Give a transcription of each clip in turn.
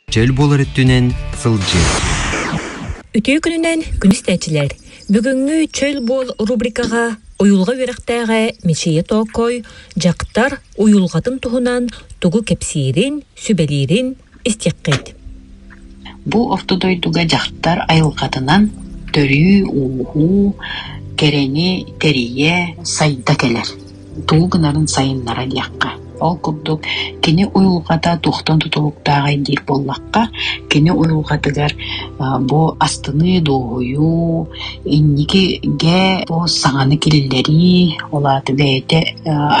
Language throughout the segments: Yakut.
Чөл буолар өттүнэн сылдьыы. Үтүө күнүнэн күнүс истээччилэр! Бүгүҥҥү Чөл буол рубрикаҕа уйулҕа үөрэхтээҕэ Мичийэ Тоокой дьахтар уйулҕатын туһунан тугу кэпсиирин, сүбэлиирин истиэххит. Бу орто дойдуга дьахтар айылҕатынан төрүү-ууһуу, кэрэни тэрийэ, сайда кэлэр. Тугу гынарын сайыннара диэххэ. Ол курдук кини уйулҕата туохтан тутулуктааҕый диир буоллахха, кини уйулҕатыгар бу астыныы, дуоһуйуу, инникигэ бу саҥаны киллэрии, ол аата бэйэтэ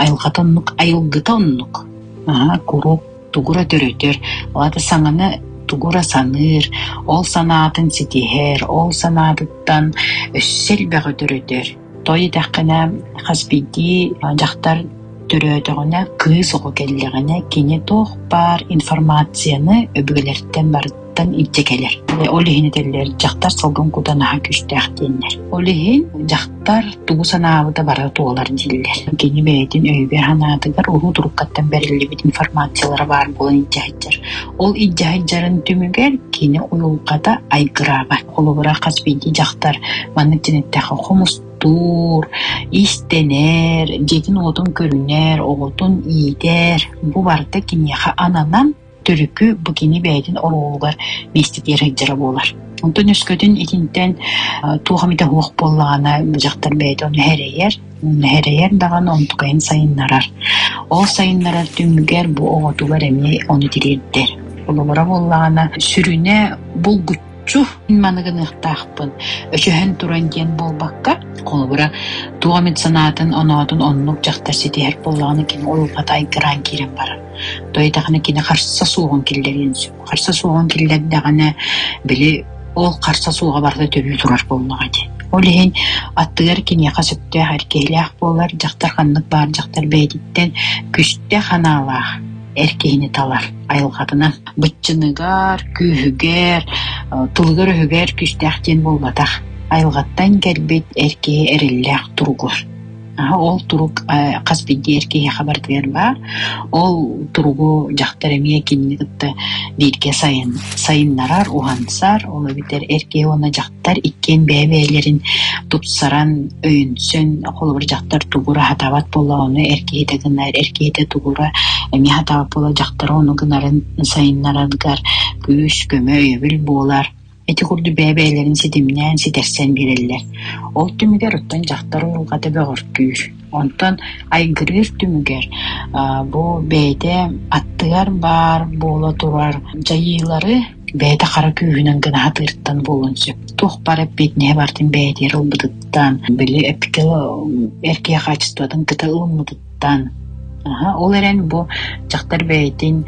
айылҕата оннук, айылгыта оннук. Аһа, куруук тугу эрэ төрөтөр, ол аата саҥаны тугу эрэ саныыр, ол санаатын ситиһэр, ол санаатыттан өссө элбэҕи төрөтөр. Тоҕо диэтэххинэ, хас биирдии дьахтар төрөөтөҕүнэ, кыыс оҕо кэллэҕинэ, кини туох баар информацияны өбүгэлэртэн барыттан илдьэ кэлэр. Ол иһин этэллэр, дьахтар салгын кута наһаа күүстээх диэннэр. Ол иһин дьахтар тугу санаабыта бары туолар дииллэр. Кини бэйэтин өйүгэр-санаатыгар уруу туруккаттан бэриллибит информациялара баар буолан илдьэ сылдьар. Ол илдьэ сылдьарын түмүгэр кини уйулҕата айгыраабат. Холобура, хас биирдии дьахтар маннык диэн эттэххэ, хомустуур, иистэнэр, дьиэтин-уотун көрүнэр, оҕотун иитэр. Бу барыта киниэхэ ананан төрүкү бу кини бэйэтин оруолугар миэстэтигэр сылдьара буолар. Онтон өскөтүн итинтэн туох эмитэ суох буоллаҕына, дьахтар бэйэтэ ону эрэйэр, эрэйэр даҕаны онтукайын сайыннарар. Ол сайыннарар түмүгэр бу оҕотугар эмиэ ону тириэрдэр. Холобура буоллаҕына, сүрүнэ булгуччу маны гыныахтаахпын, өчөһөн туран диэн буолбакка, холобура, туох эмит санаатын, оноотун оннук дьахтар ситиһэр буоллаҕына, кини уйулҕата айгыраан киирэн барар. Тоойудаҕына кини харса суоҕун киллэриэн сөп. Харса суоҕун киллэрдэҕинэ, били ол харса суоҕа барыта төрүү турар буоллаҕа дии. Ол иһин аттыгар киниэхэ сөптөөх эр киһилээх буолар, дьахтар ханнык баар дьахтар бэйэтиттэн күстээх санаалаах эр киһини талар айылҕатынан. Быччыныгар, күүһүгэр, тылыгар-өһүгэр күүстээх диэн буолбатах. Айылҕаттан кэлбит эр киһи эрэллээх туругур. Ол турук хас биирдии эр киһиэхэ барытыгар баар. Ол туругу дьахтар эмиэ кинини кытта бииргэ сайын сайыннарар, уһансар. Ол эбэтэр эр киһи уонна дьахтар иккиэн бэйэ-бэйэлэрин тупсаран, өйөнсөн, холобур, дьахтар тугура сатаабат буоллаҕына, эр киһитэ гынар, эр киһитэ тугура эмиэ сатаабат буолла, дьахтара ону гынарын сайыннарарыгар күүс, көмө, өйөбүл буолар. Ити курдук бэйэ-бэйэлэрин ситимнээн, ситэрсэн биэрэллэр. Ол түмүгэр оттон дьахтар уйулҕата бөҕөргүүр. Онтон айгырыыр түмүгэр бу бэйэтэ аттыгар баар буола турар дьайыылары бэйэтэ хара күүһүнэн гына сатыыртан буолуон сөп. Туох баар эппиэтинэһи барытын бэйэтигэр ылбытыттан, били эр киһи хаачыстыбатын кыта ылыммытыттан. Ол эрэн бу дьахтар бэйэтин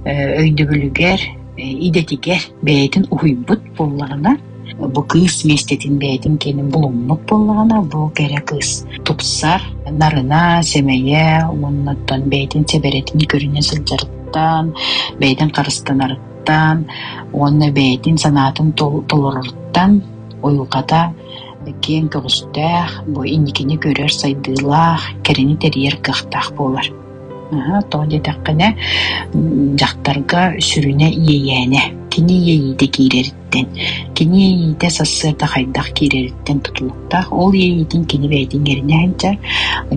өйдөбүлүгэр идэтигэр бэйэтин уһуйбут буоллаҕына, бу кыыс миэстэтин бэйэтин киэнин булуммут буоллаҕына, бу кэрэ кыыс тупсар, нарына, сэмэйэ уонна оттон бэйэтин сэбэрэтин көрүнэ сылдьарыттан, бэйэтин харыстанарыттан уонна бэйэтин санаатын толороруттан уйулҕата киэҥ көҕүстээх, бу инникини көрөр сайдыылаах, кэрэни тэрийэр кыахтаах буолар. Тоҕо диэтэххинэ, дьахтарга сүрүнэ иэйээнэ. Кини иэйиитэ киирэриттэн, кини иэйиитэ сарсыарда хайдах киирэриттэн тутулуктаах. Ол иэйиитин кини бэйэтин иҥэринэ сылдьар,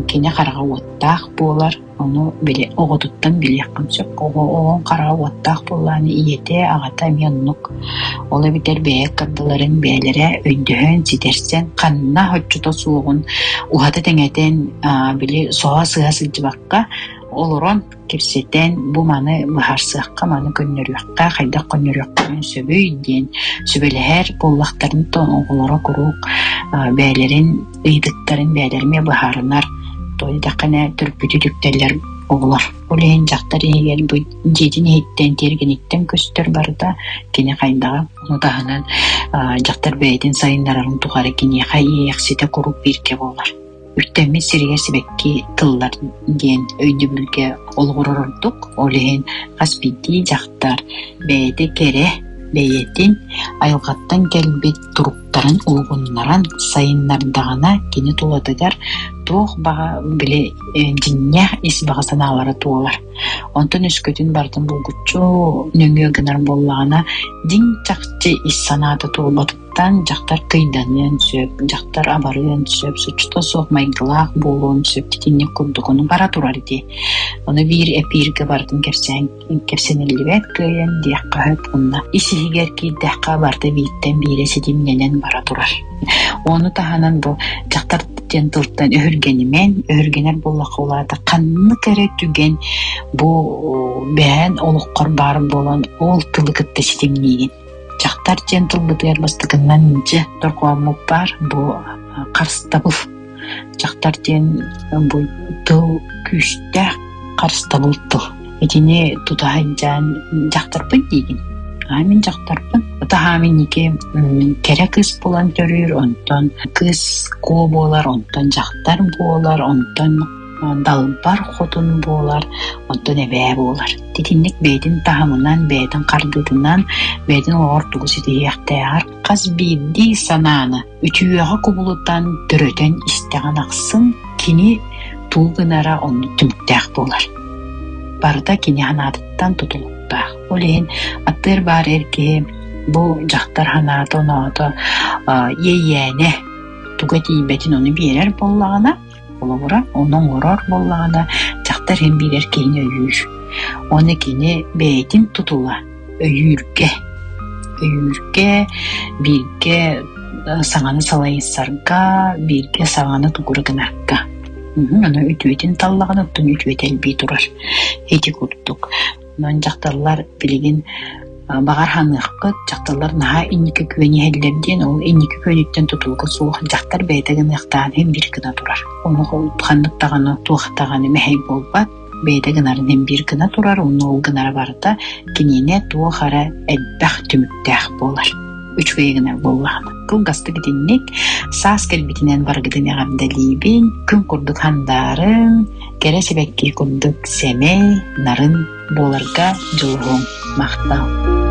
кини хараҕа уоттаах буолар. Ону били оҕотуттан билиэххин сөп. Оҕо оҕоҥ хараҕа уоттаах буоллаҕына ийэтэ, аҕата эмиэ оннук. Ол эбэтэр бэйэ ыккардыларын бэйэлэрэ өйдөһөн, ситэрсэн, ханна соччото суоҕун уһата-тэҥэтэн, били соһо сыһа сылдьыбакка олорон кэпсэтэн, бу маны быһаарсыахха, маны көннөрүөххэ, хайдах көннөрүөххэ сөбүй диэн сүбэлэһэр буоллахтарын оҕолоро куруук бэйэлэрин ыйытыктарын бэйэлэрэ эмиэ быһаарынар, тоҕо диэтэххинэ төрөппүтү үтүктэллэр оҕолор. Ол иһин дьахтар иһигэр бу дьиэтин иһиттэн, тиэргэниттэн көстөр барыта кини хайдаҕа. Ону таһынан дьахтар бэйэтин сайыннарарын тухары киниэхэ иэйэхситэ куруук бииргэ буолар. Үктэммит сиригэр сибэкки тыллар диэн өйдөбүлгэ олоҕурар ордук. Ол иһин хас биирдии дьахтар бэйэтэ кэрэ, бэйэтин айылҕаттан кэлбит туруктарын уһугуннаран сайыннардаҕына кини тулатыгар Туох баҕа били дьиҥнээх ис баҕа санаалара туолар. Онтон өскөтүн барытын булгуччу нөҥүө гынар буоллаҕына, дьиҥ чахчы ис санаата туолбатыттан дьахтар кыйданыан сөп, дьахтар абарыан сөп, соччото суох майгылаах буолуон сөп итинник курдук ону бара турар дии. Ону биир эпииргэ барытын кэпсээн кэпсэниллибэт кыайан диэххэ сөп уонна ис-иһигэр киирдэххэ барыта бииртэн биирэ ситимнэнэн бара турар. Ону таһынан бу дьахтар диэн тылтан өһүргэнимэн, өһүргэнэр буоллахха ол аата ханнык эрэ түгэн бу бэйэн олоххор баар буолан ол тылы кытта ситимниигин. Дьахтар диэн тылбытыгар бастакыннан дьэ дорҕооммут баар бу харыстабыл. Дьахтар диэн бу тыл күүстээх харыстабыл тыл. Итини тута сылдьан дьахтарбын диигин. Аа мин дьахтарбын. Таһаа минники кэрэ кыыс буолан төрүүр, онтон кыыс куо буолар, онтон дьахтар буолар, онтон далбар хотун буолар, онтон эбээ буолар. Итинник бэйэтин таһымынан, бэйэтин хардыытынан, бэйэтин олоҕор тугу ситиһиэхтээҕэр хас биирдии санааны үтүөҕэ кубулутан, төрөтөн истэҕин ахсын кини тугу гынара оннук түмүктээх буолар. Барыта кини санаатыттан тутулуктаах. Ол иһин аттыыр баар эр киһи бу дьахтар санаата-оноото иэйээнэ туга тиийбэтин ону биэрэр буоллаҕына, холобура, ону оҥорор буоллаҕына, дьахтар иһин биэрэр киһини өйүүр. Уонна кини бэйэтин тутула өйүүргэ, өйүүргэ, бииргэ саҥаны салайсарга, бииргэ саҥаны тугура гынарга. Ону үтүөтүн таллаҕына, оттон үтүөтэ элбии турар. Ити курдук. Онон дьахталлар билигин баҕар ханыаххыт, дьахталлар наһаа инники күөн иһэллэр диэн, ол инники күөнүттэн тутулуга суох дьахтар бэйэтэ гыныахтаан иһин биир гына турар. Ону ханнык даҕаны, туох даҕаны мэһэй буолбат. Бэйэтэ гынарын иһин биир гына турар, уонна ол гынара барыта киниэнэ туох эрэ элбэх түмүктээх буолар. Үчүгэй гынар буоллаҕына. Кылгастык итинник саас кэлбитинэн барыгытын эҕэрдэлиибин, күн курдук хандаарын, кэрэ сибэкки курдук сэмэй, нарын буоларга дьулуһуҥ. Махтал.